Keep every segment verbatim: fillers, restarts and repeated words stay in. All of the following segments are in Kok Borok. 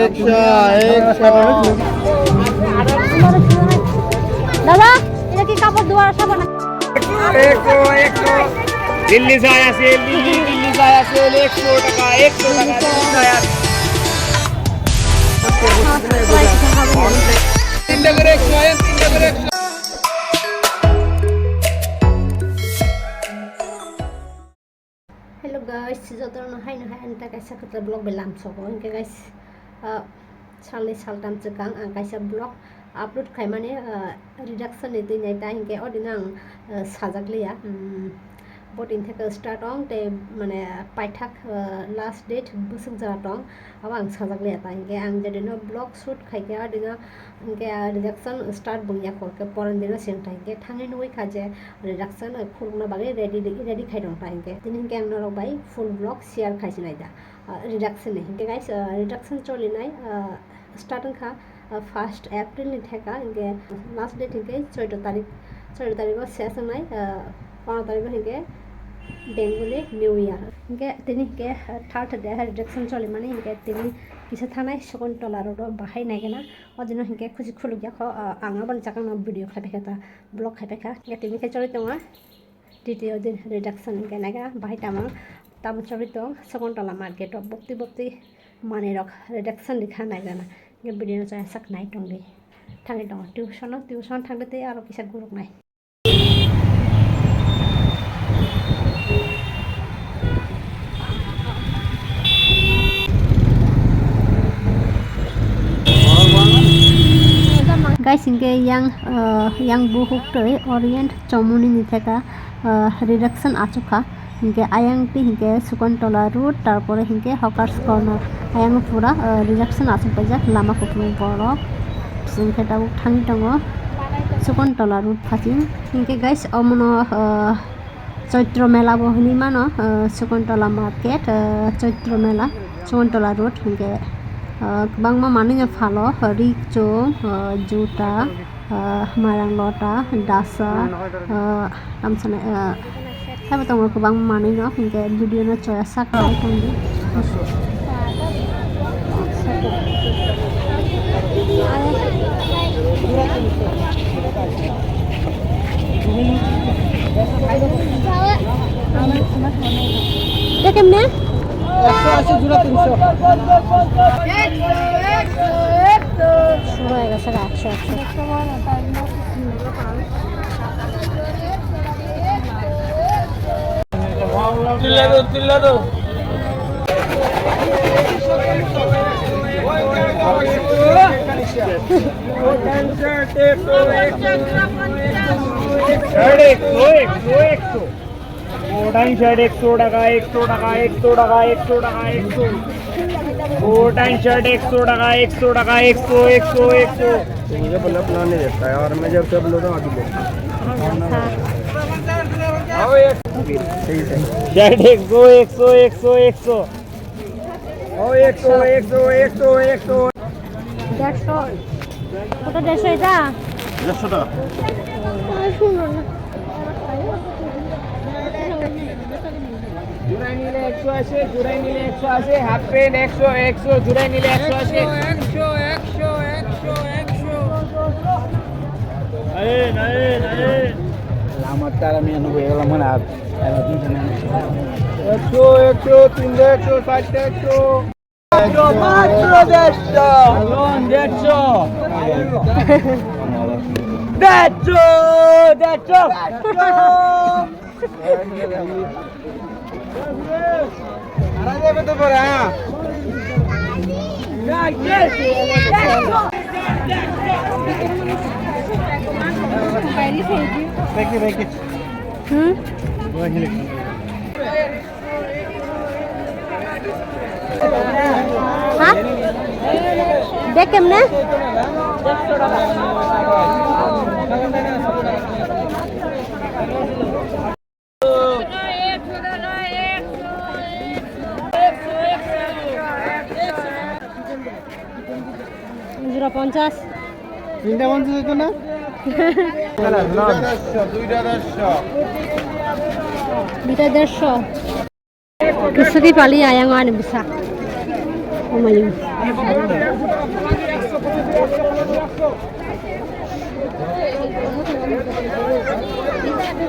একশো, একশো। দাদা, এটা কি কাপড় ধোয়ার সাবান? একশো, একশো। দিল্লি যায় আছে, দিল্লি, দিল্লি যায় আছে, একশো টাকা, একশো টাকা, দিল্লি যায় আছে। তিনটা করে একশো, তিনটা করে একশো। Hello guys, jotono haino hai ani ta kaisa kwtal vlog bai lamsogo. Hinkhe guys, ah, salni saltam chwkang ang kaisa vlog upload khaimani, ah, reduction ni twi nai ta hinkhe odino ang, ah, sajak liya. Hmm, botini theke start ong tei mane paithak, ah, last date bwswk jora tong abo ang sajak liya ta hinkhe ang jedino vlog shoot khaikhe odino hinkhe, ah, reduction start bung ya khorkhe porondino seng ta hinkhe thangwi nugwi kha je reduction, ah, khulukna bagwi ready, ready khai rwng ta hinkhe. Tini hinkhe ang norok bai full vlog share khai sinai da, ah, reduction ni. Hinkhe guys, ah, reduction cholinai, ah, start wngkha, ah, first April ni theka, hinkhe last date hinkhe choido tarik, choido tariko ses wngnai, ah, pondro tariko hinkhe Bengali New Year. Hinkhe tini hinkhe, ah, third day hai reduction cholimani hinkhe tini kisa thanai Sakuntola road o bahai naigana. O dino hinkhe khusi khuluk ya kho, ah, ang aboni chakang no video khai paikha ta, vlog khai paikha. Hinkhe tini khe choli tongo. Titiyo din reduction hinkhe naikha bahai tamo, tamo choli tong Sakuntola market o bopti bopti manwi rok reduction rikha naigana. Hinkhe video no chaya sak nai tongdi. Thangwi tongo tuition o, tuition thangdi tei aro kisa guruk nai. Guys, hinkhe yang, ah, yang buhuk twi Orient Chomoni ni theka, ah, reduction achukha. Hinkhe ayang twi hinkhe Sakuntola road, tarpore hinkhe Hawkers Corner. Ayang pura, ah, reduction achuk paijak lama kutung borok. Hinkhe tabuk thangwi tongo Sakuntola road phasing. Hinkhe guys, omono, ah, Choitro Mela bo hinwi mano, ah, Sakuntola market, ah, Choitro Mela, Sakuntola road hinkhe, ah, kwbangma manwi no phalo, rik chwng, ah, juta, ah, mairang lota, dasa, ah, tamsani, ah, haibo tongo kwbangma manwi no, hinkhe video no choya sak nai tongdi. এটা কেমনে? একশো আশি জোড়া তিনশো। শুরু হয়ে গেছে গা, একশো, একশো। চিল্লা দাও, চিল্লা দাও। শার্ট একশো, একশো, একশো, একশো। কোটাইন শার্ট একশো টাকা, একশো টাকা, একশো টাকা, একশো টাকা, একশো। কোটাইন শার্ট একশো টাকা, একশো টাকা, একশো, একশো, একশো। मुझे बोला अपना नहीं देता है और मैं जब से बोलता हूँ, अभी बोलता हूँ। শার্ট একশো, একশো, একশো, একশো। ও, একশো, একশো, একশো, একশো। দেড়শো। কত দেড়শো এটা? দেড়শো টাকা। আর শুনো না। জোড়ায় নিলে একশো আশি, জোড়ায় নিলে একশো আশি, হাফ প্যান্ট একশো, একশো, জোড়ায় নিলে একশো আশি। একশো, একশো, একশো, একশো। Nine, nine, nine. আমার তারা আমি এনে বয়ে গেলাম, মানে, আর একশো, একশো, তিনটা একশো, চারটা একশো। মাত্র দেড়শো। দেড়শো। দেড়শো, দেড়শো। হুম? হ্যাঁ? ব্যাগ কেমনে? জোড়া পঞ্চাশ। তিনটা পঞ্চাশ হইতো না? দুইটা দেড়শো, দুইটা দেড়শো। দুইটা দেড়শো। Kisudi pali ayang ani bwsa. Omayo.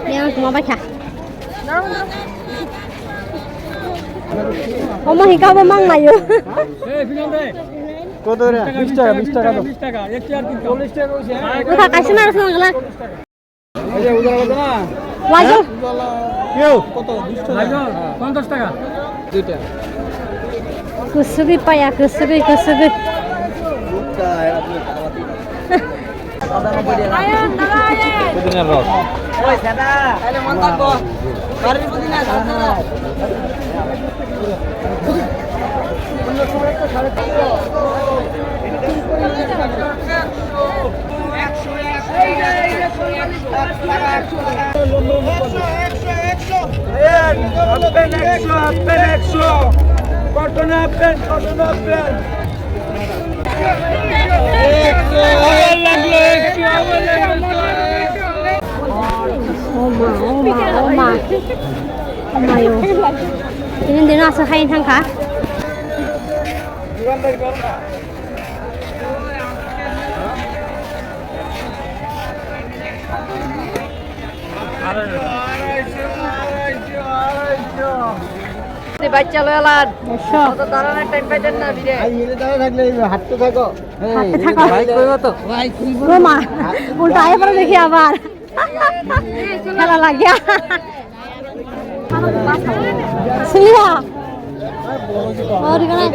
Yang cuma baca. Omo hika bo mang mayo. Kotore? Bish taka, bish taka, bish taka. Wajol. Yo. Kota? Bish taka. Wajol, ponchash taka. Duita. Kusugwi paya, kusugwi, kusugwi. Duita. Ayo, tara, ayo. Oi, sada. Ayo, mantap, bo. Bari budi na, sada. Half pant ekso, half pant ekso. Cotton half pant, cotton half pant. Ekso, abar laglo, ekso, abar laglo. O ma, o ma, o ma. O ma yo. Tini dino aswk hai thangkha. Bachcha loi alan. Ekso. Oto daranor time paiten na bire. Ai, ele dara thakle, hatte thako. Hatte thako. Bike koibo to? Bike koibo. Roma, ulta aye pore dekhi abar. Khela lagya. Siliya. Ori kana.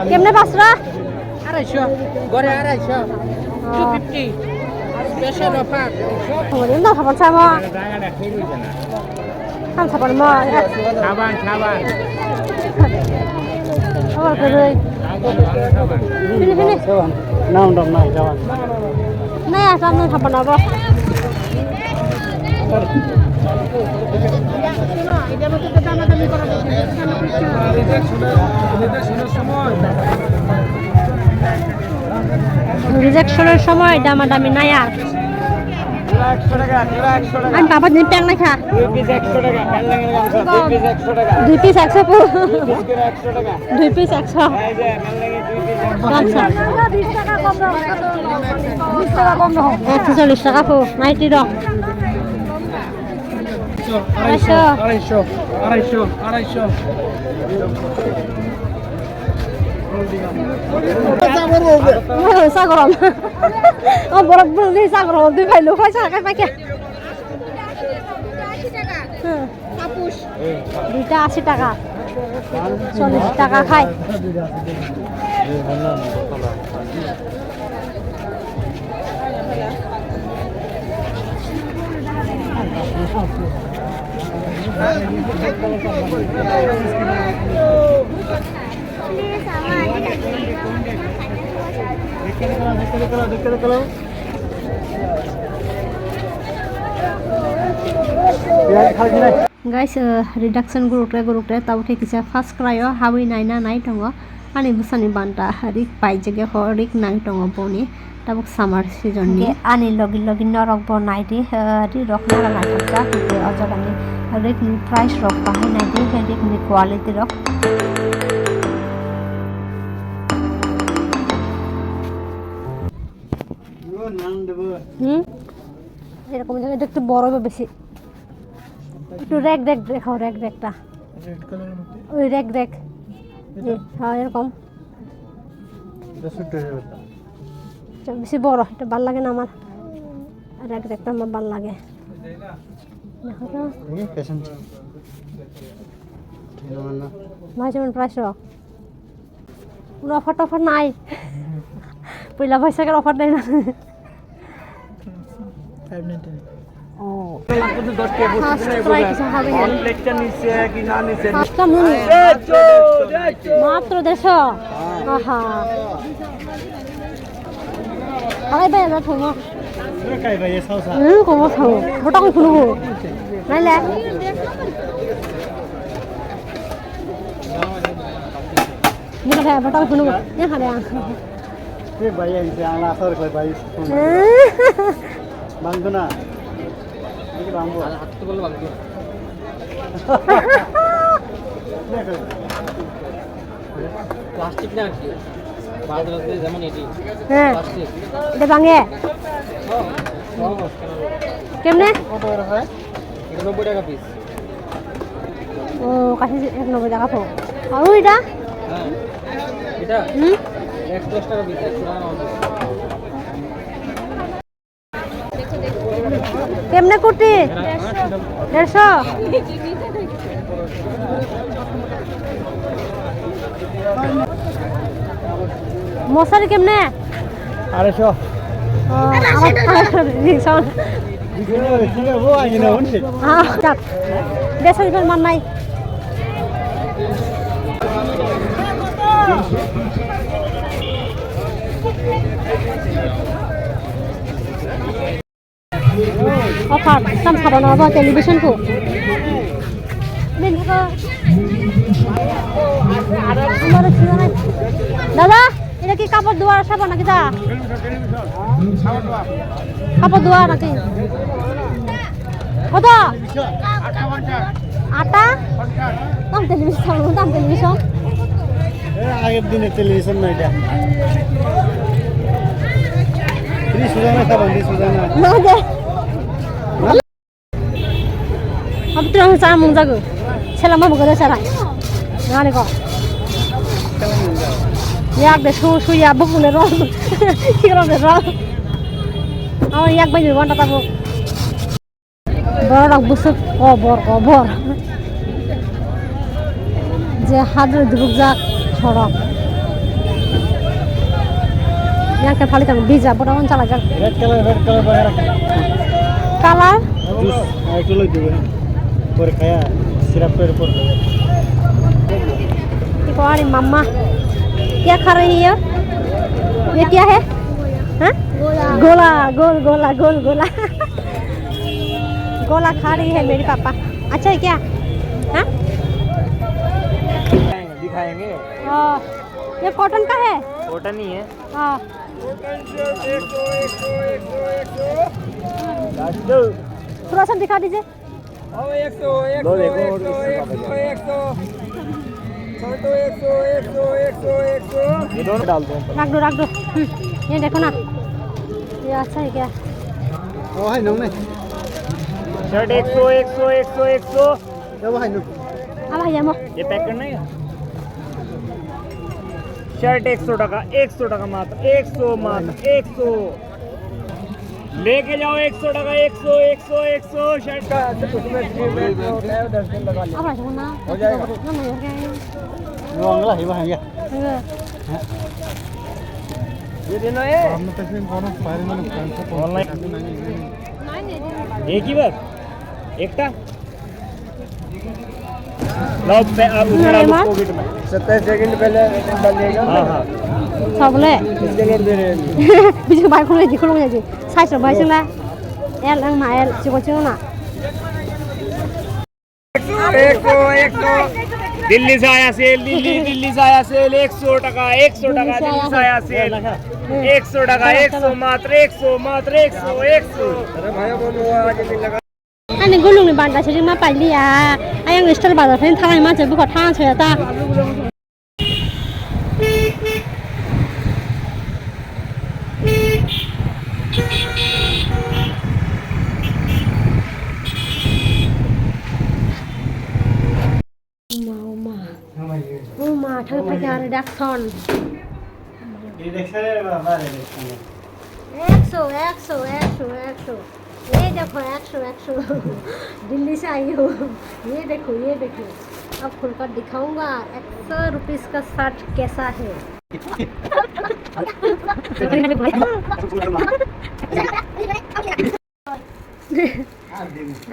Kemne pasra? Araisho. Gore araisho. Two fifty. Special offer. Ori na khabar sama. Ham sabar mo. Saban, saban. Sabar kwrwi. Saban, saban. Sini, sini. Saban. Nam dok nai, saban. Nai, asam nang saban abo. Rejection-or somoi damadami nai ar. Jora ekso taka, jora ekso taka. Ani baba ni peng naikha. Dui piece ekso taka, pant lengir gamsa, dui piece ekso taka. Dui piece ekso po. Dui piece kira ekso taka. Dui piece ekso. Ei je, pant lengir dui piece ekso. Gamsa. Ekso chollish taka po, naiti rok. Araisho, araisho, araisho, araisho. Sagorom. O borok bwrwini sagorom twi phai luk lai sa khai paikha. Hmm. Duita ashi taka. Chollish taka khai. Guys, uh, reduction gurukre gurukre tabuk khe kisa first cry o habwi naina nai tongo. Ani bwsani banta rik paijak ya kho, rik nang tongo boni. Tabuk summer season ni. Hwnkhe ani logi logi norok bo naidi, eh, ri rok nara naithokjak, hwnkhe o jaga ni rik ni price rok bahai naidi, rik ni quality rok. Hmm? এরকম জায়গা, এটা একটু বড় হবে বেশি। একটু rack rack দেখাও, র‍্যাক র‍্যাকটা। রেড কালারের মধ্যে? ওই র‍্যাক র‍্যাক। এটা? হ্যাঁ, এরকম। এটা ছোট হয়ে যাবে। এটা বেশি বড়, এটা ভালো লাগে না আমার। র‍্যাক র‍্যাকটা আমার ভালো লাগে। দেখো তো। এই ফ্যাশন। ভাই, যেমন প্রাইস হোক। কোনো অফার টফার নাই? পয়লা বৈশাখের অফার দেয় না? Five ninety nine. ও। ফার্স্ট ট্রাই কিছু হবে না। ফার্স্টটা মনে হয়। মাত্র দেড়শো? আহা। আরে ভাই, আমরা থামো। হুম, কমো থামো। ওটা কই খুলবো? নাইলে? Bukan saya, apa tahu penuh? Ya, ada yang. Ini bayar, ini yang lasar, kalau bayar. Bang tu na. Ini bang bu. Ada satu tu kalau bang tu. Ini kan. Plastic না আর কি, বাজারে যেমন এটি। হ্যাঁ। প্লাস্টিক। এটা ভাঙে? হ্যাঁ। কেমনে? কত করে ভাই? এটা নব্বই টাকা পিস। ও, কাছে এক নব্বই টাকা তো। আর ওইটা? হ্যাঁ। এটা? হুম? একশো দশ টাকা পিস, একশো টাকা না অন্য। কেমনে কুটি? দেড়শো। মশারি কেমনে? আড়াইশো। ও, আমার, আমার, হ্যাঁ, যাক। দেড়শো রুপিয়ার মান নাই। Offer, tam sabo no abo television ko. Min ko. Amar sina nai. Dada, eta ki kapor duar sabo naki da? Kapor duar naki? Koto? আটা? দাম টেলিভিশন, দাম টেলিভিশন। এ, আগের দিনের টেলিভিশন না এটা। ত্রিশ হাজার না, তখন ত্রিশ হাজার না। না দে। Ab tu ang sa mung jago. Sela ma bugo sela. Ngani ko. Yak de su su ya buk ne ro. Ki ro de ro. Aw yak bai ni wanta ta buk. Borok rok bwswk kobor kobor. Je hadro dubukjak sorok. Yang khe phali tongo bija, bono on chalajak. Red color, red color bagara. Color? Juice, ah, ekটু loi dibo. Pore khaya, syrup pore pore. Iko ani mama. Kya kha rahi hai? Ye kya hai? Ha? Gola. Gola, gol, gola, gol, gola. गोला खा रही है मेरी पापा। अच्छा है क्या? हाँ? दिखाएंगे। हाँ। ये कॉटन का है? कॉटन ही है। हाँ। थोड़ा सा दिखा दीजिए। लो, देखो, और इससे ज्यादा। ये दोनों डाल दो। रख दो, रख दो। हम्म, ये देखो ना, ये अच्छा है क्या? ओ, है नंगने। शर्ट एक सौ, एक सौ, एक सौ, एक सौ। ये वो है नो। अब है ये मो। ये पैक करना है। शर्ट एक सौ टका, एक सौ टका मात्र, एक सौ मात्र, एक सौ। लेके जाओ एक सौ टका, एक सौ, एक सौ, एक सौ, शर्ट का। अब आ जाओ ना। हो जाएगा। ना, नहीं हो गया ये। वो अंगला है, वो है। हाँ। ये देना है। हमने तो इसमें कौन फायर मैंने कौन सा कौन सा ऑनलाइन। एक ही बार। एक टा। लाओ, पे-, आप उधर डालो पॉकेट में। सत्ताईस सेकंड पहले डालिएगा। हाँ, हाँ। Sabole. इसके लिए दे रहे हैं। Bisu bai khulung ji, khulung ji. Size bai sing la. L ang ma L, chiko chiko na. एक सौ, एक सौ। दिल्ली से आया सेल, दिल्ली, दिल्ली से आया सेल, एक सौ टका, एक सौ टका, दिल्ली से आया सेल। एक सौ टका, एक सौ, मात्र एक सौ, मात्र एक सौ, एक सौ। अरे भाई, बोलो, आगे नहीं लगा। Ani gulung ni banda siri ma pailiya. Ayang store bazar phaina thangai ma se buko thangan soya ta. Uma, uma. Uma, thang thang ya reduction. Reduction e ba, ba reduction. একশো, একশো, একশো, একশো। ये देखो, একশো, একশো। दिल्ली से आई हूँ। ये देखो, ये देखो। अब खुलकर दिखाऊंगा, एक सौ रुपीस का शर्ट कैसा है।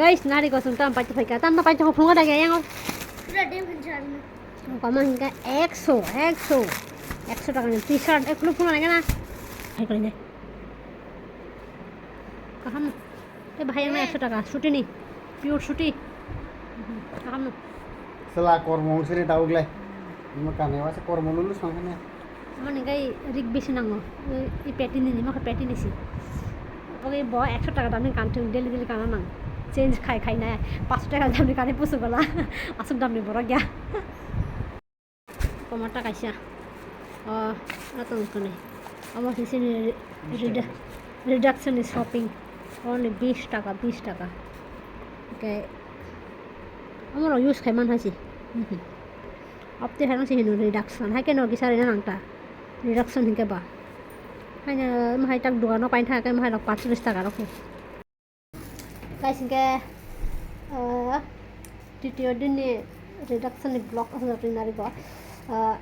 Guys, nari ko sung tam paito phaika. Tam na paito phunga da gaya ngo. Kama hinka ekso, ekso. Ekso taka ni t-shirt, eklo phunga na gana. Hai kali ne. Kaham. Te bahai ang na ekso taka. Suti ni. Pure suti. Kaham no. Sela kormo sini tau gle. Ima kane wasa kormo lulu sangkane. Mani gai rig bisi nango. I peti ni, maka peti ni si. Oke, bo ekso taka damni kanthung daily daily kana nang. Change khai khai na. Panchsho taka damni kani pusu bala. Asuk damni borok ya. Tomato kaisa. O, atong kani. Omo sisini re-, redu-, reduction ni shopping. Only bis taka, bis taka. Okay. Omo rok use khai man hai si. Mhm. Apte hai no si hino reduction. Hai ke no kisa rina nang ta. Reduction hingke ba. Hai no, hai tak dukan no pain thang ke hai rok pachlis taka rok. Guys, hingke, ah, titiyo din ni reduction ni vlog ang rina rigo. Ah,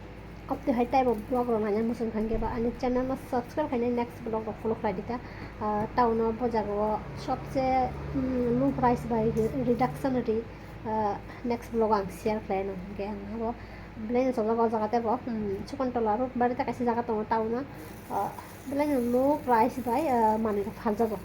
apte hai type of vlog rok nanya muchung khan ke ba ani channel no subscribe khainai next vlog rok follow khlai dita. Ah, town o bo jaga o sobse, mm, low price bai re-, reduction ri, ah, next vlog ang share khlai no hingke ang abo belai no chajak o jaga tebo, mm, Chikontola road bari ta kaisa jaga tongo town o. Ah, belai no low price bai, ah, manui rok phaljago.